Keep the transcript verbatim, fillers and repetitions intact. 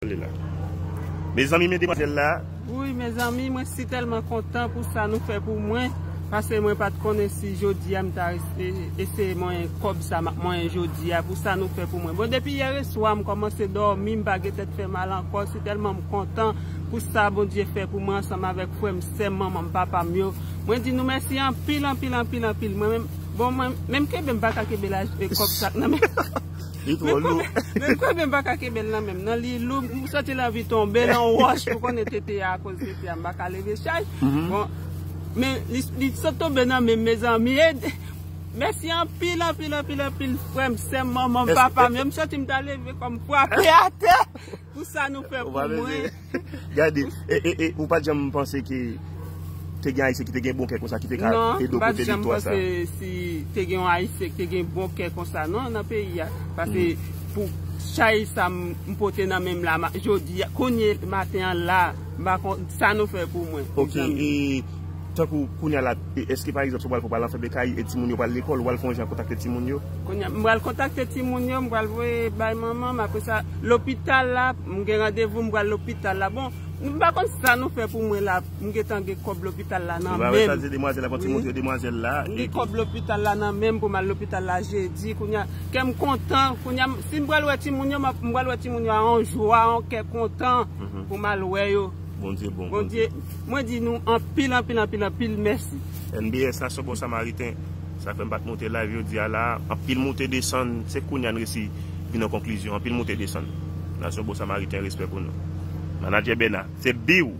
Li la. Mezanmi, men demwazèl la. Wi, mezanmi, mwen si tèlman kontan pou sa nou fè pou mwen. Paske mwen pa t konnen si jodi a m ta eseye mwen kòb sa m ap mwen jodi a pou sa nou fè pou mwen. Bon, depi yè reswa m kòmanse dòmi, m pa gen tèt fè mal ankò. Si tèlman m kontan pou sa Bondye fè pou mwen ansanm avèk frè m, sè m, manman m, papa m yo. Mwen di nou mèsi anpil, anpil, anpil, anpil. Mwen menm, bon, mwen menm kenbe m pa ka kenbe la e kòb sa nan men. Li twò lou. Men kwè men m pa ka kenbe l nan men m nan, li lou, m santi l anvi tonbe nan wòch pou konnen tete a, akoz tete a m pa ka leve chay. Bon, men li, li sot tonbe nan men m, mezanmi. E, mèsi anpil, anpil, anpil, anpil, frè m, sè m, manman m, papa m, yo, m santi m ta leve kò m frape atè pou sa nou fè pou mwen. Gade, e, e, e, ou pa t janm panse ke te gen Ayisyen ki te gen bon kè konsa, ki te ka ede w pote viktwa sa? Non, m pa t janm panse si te gen yon Ayisyen ki te gen bon kè konsa, non, nan peyi a. Paske pou chay sa m, m pote nan men m la, ma, jodi a, kounye maten an la, m pa konn sa nou fè pou mwen. Ok, e tankou kounye a la, e, èske pa egzanp, sa w pral fè, w pral anfèbe kay, e timoun yo pral lekòl, ou pral fè yon jan kontakte timoun yo? Kounye a, m pral kontakte timoun yo, m pral voye bay manman m, apre sa, lopital la, m gen randevou, m pral lopital la. Bon, m pa konn sa nou fè pou mwen la, m gentan gen kòb lopital la nan men m. Ou pa wè sa, se demwazèl la, fò ti montre demwazèl la. M gen kòb lopital la nan men m pou m al lopital la jedi. Kounye a, kè m kontan. Kounye a, si m pral wè timoun yo, m ap, m pral wè timoun yo a yon jwa, yon kè kontan pou m al wè yo. Bondye bon. Bondye, mwen di nou anpil, anpil, anpil, anpil mèsi. N B S, Nasyon Bon Samariten. Sa fè m pa t monte live jodi a la. Anpil moute desann, se kounye a n resi vin yon konklizyon. Anpil moute desann. Nasyon Bon Samariten, respè pou nou. Manadjè Bèna, se biw.